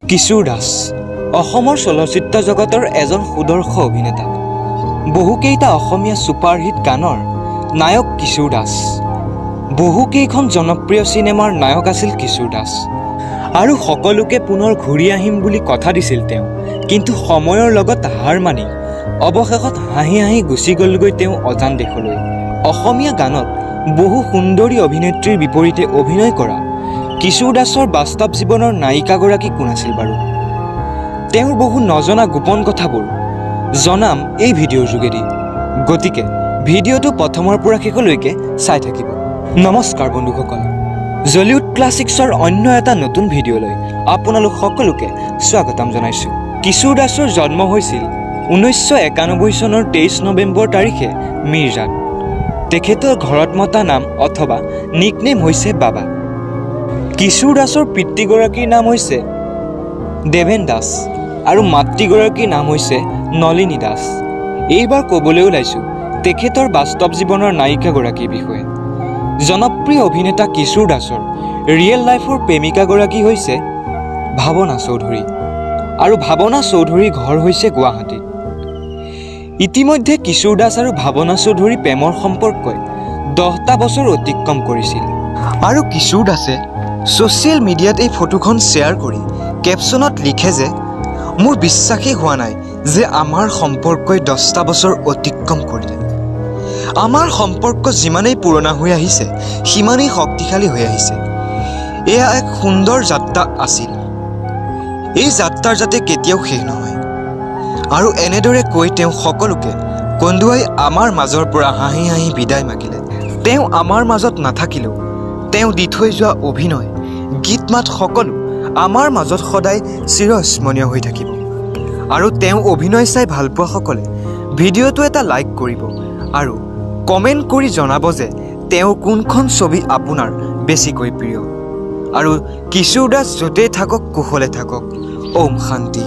কিশোৰ দাস অসমৰ চলচ্চিত্ৰ জগতৰ এজন সুদৰ্শ অভিনেতা। বহুকেইটা অসমীয়া ছুপাৰহিট গানৰ নায়ক কিশোৰ দাস। বহুকেইখন জনপ্ৰিয় চিনেমাৰ নায়ক আছিল কিশোৰ দাস। আৰু সকলোকে পুনৰ ঘূৰি আহিম বুলি কথা দিছিল তেওঁ। কিন্তু সময়ৰ লগত হাৰ মানি অৱশেষত হাঁহি হাঁহি গুচি গ'লগৈ তেওঁ অজান দেশলৈ। অসমীয়া গানত বহু সুন্দৰী অভিনেত্ৰীৰ বিপৰীতে অভিনয় কৰা কিশোৰ দাসৰ বাস্তৱ জীৱনৰ নায়িকাগৰাকী কোন আছিল বাৰু? তেওঁৰ বহু নজনা গোপন কথাবোৰ জনাম এই ভিডিঅ'ৰ যোগেদি। গতিকে ভিডিঅ'টো প্ৰথমৰ পৰা শেষলৈকে চাই থাকিব। নমস্কাৰ বন্ধুসকল, জলিউড ক্লাছিক্সৰ অন্য এটা নতুন ভিডিঅ'লৈ আপোনালোক সকলোকে স্বাগতম জনাইছোঁ। কিশোৰ দাসৰ জন্ম হৈছিল 1991 চনৰ 23 নৱেম্বৰ তাৰিখে মিৰ্জাত। তেখেতৰ ঘৰত মতা নাম অথবা নিকনেম হৈছে বাবা। কিশোৰ দাসৰ পিতৃগৰাকীৰ নাম হৈছে দেৱেন দাস আৰু মাতৃগৰাকীৰ নাম হৈছে নলিনী দাস। এইবাৰ ক'বলৈ ওলাইছোঁ তেখেতৰ বাস্তৱ জীৱনৰ নায়িকাগৰাকীৰ বিষয়ে। জনপ্ৰিয় অভিনেতা কিশোৰ দাসৰ ৰিয়েল লাইফৰ প্ৰেমিকাগৰাকী হৈছে ভাৱনা চৌধুৰী আৰু ভাৱনা চৌধুৰীৰ ঘৰ হৈছে গুৱাহাটীত। ইতিমধ্যে কিশোৰ দাস আৰু ভাৱনা চৌধুৰীৰ প্ৰেমৰ সম্পৰ্কই 10টা বছৰ অতিক্ৰম কৰিছিল। আৰু কিশোৰ দাসে ছ'চিয়েল মিডিয়াত এই ফটোখন শ্বেয়াৰ কৰি কেপশ্যনত লিখে যে মোৰ বিশ্বাসেই হোৱা নাই যে আমাৰ সম্পৰ্কই 10টা বছৰ অতিক্ৰম কৰিলে। আমাৰ সম্পৰ্ক যিমানেই পুৰণা হৈ আহিছে, সিমানেই শক্তিশালী হৈ আহিছে। এয়া এক সুন্দৰ যাত্ৰা আছিল। এই যাত্ৰাৰ যাতে কেতিয়াও শেষ নহয়। আৰু এনেদৰে কৈ তেওঁ সকলোকে কন্দুৱাই আমাৰ মাজৰ পৰা হাঁহি হাঁহি বিদায় মাগিলে। তেওঁ আমাৰ মাজত নাথাকিলেও তেওঁ দি থৈ যোৱা অভিনয়, গীত মাত সকলো আমাৰ মাজত সদায় চিৰস্মৰণীয় হৈ থাকিব। আৰু তেওঁ অভিনয় চাই ভালপোৱাসকলে ভিডিঅ'টো এটা লাইক কৰিব আৰু কমেণ্ট কৰি জনাব যে তেওঁৰ কোনখন ছবি আপোনাৰ বেছিকৈ প্ৰিয়। আৰু কিশোৰ দাস য'তেই থাকক, কুশলে থাকক। ওম শান্তি।